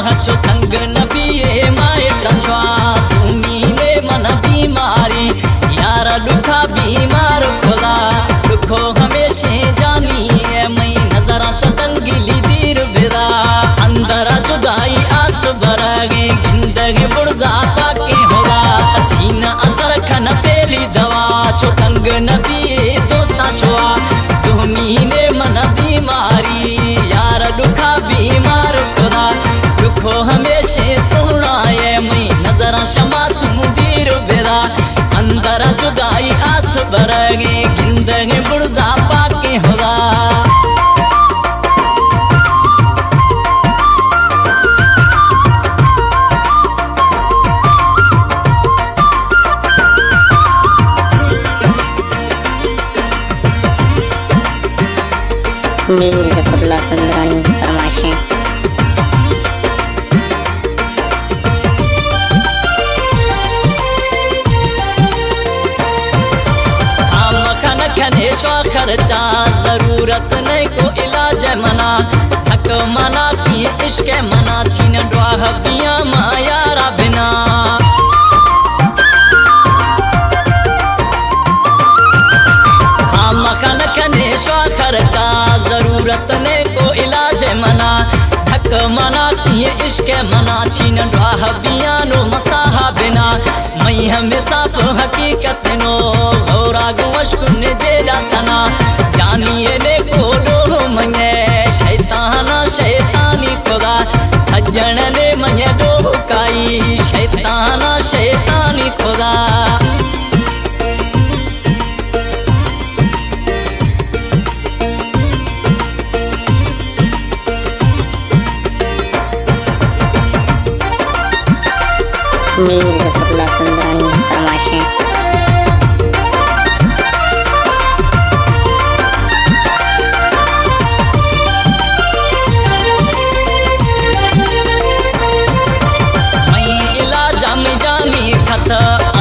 ہچو تنگ نبی اے مائے ٹشوا، دومی نے من بیماری، یار لکھا بیمار خدا، لکھو ہمیشے جانی اے مئی نظر شتنگلی دیر برا، اندر جدائی آس برگے، گندگے برزا پاکے خدا، چین اثر کھن تیلی دوا، چو تنگ نبی دوستا شوا، دومی نے من بیماری، یار لکھا بیمار خدا، لکھو ہمیشے سونا اے مئی نظر شما سوں دیر برا، اندر جدائی آس برگے، گندگے برزا پاکے خدا۔ میر ظفر اللہ سندرانی فرمائشیں۔ ہم کن کنے شوا خرچا، ضرورت نہیں کو علاج منا، تھک منا کی عشق منا، چھین ڈواہ بیاں ما یارا بنا۔ ہم کن کنے شوا خرچا، ضرورت نے کو علاج منا، تھک منا تی عشق منا، چھین ڈواہ بیانو مساہا بنا، مئی ہمیں ساپ حقیقت نو، غورا گوش کن جیلا سنا، جانی نے کو ڈوہ منگے، شیطانا شیطانی خدا، سجن نے منگے ڈوہ کائی، شیطانا شیطانی خدا۔ میر ظفر اللہ سندرانی فرمائشیں۔ مئی علاج ہم جانی خط،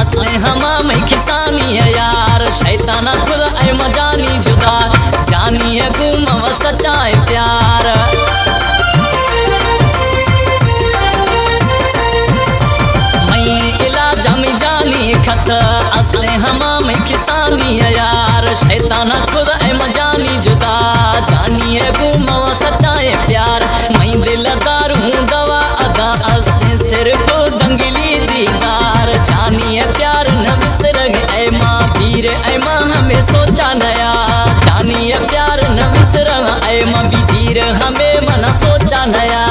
اصل ہما مئی کسانی ہے یار، شیطان خود اے مجانی جدا، جانی ہے گوم و سچائے پیار۔ مئی علاج ہم جانی خط، اصل ہما مئی کسانی ہے یار، شیطان خود اے مجانی جدا، جانی ہے گوم و سچائے پیار، مئی دل داروں دوا ادا است صرف دنگلی دیدار، جانی ہے پیار نہ بسرگ اے ماں پیر، اے ماں ہمیں سوچا نیا، جانی ہے پیار نہ بسرگ اے ماں بھی دیر، ہمیں منا سوچا نیا۔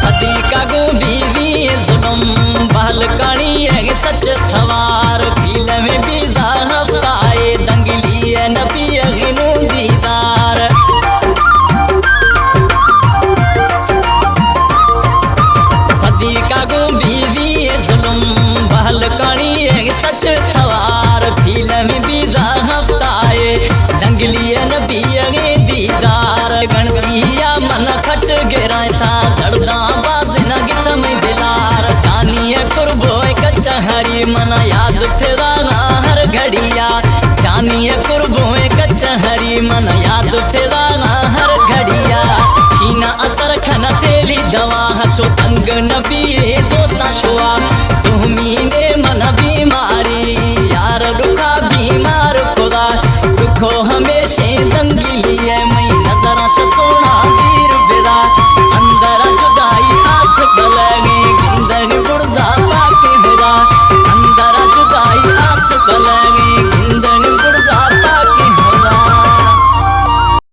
صدیقہ گوں بیوی ظلم، بہل کانی ہے سچ تھوار، فیلم بیزا ہفتہ اے دنگلی ہے نبی غنو دیدار۔ صدیقہ گوں بیوی ظلم، بہل کانی ہے سچ تھوار، فیلم بیزا ہفتہ اے دنگلی ہے نبی اگے دیدار۔ گنتی یا من کھٹ گرائیں تھا، درداں باز نہ گتم دلار، جانی ہے قربو کچہری من یاد پھرانا ہر گھڑیا، جانی ہے قربو کچہری من یاد پھرانا ہر گھڑیا، چھینا اثر کھن تیلی دوا، ہچو تنگ نبی دوستا شوا، دومی نے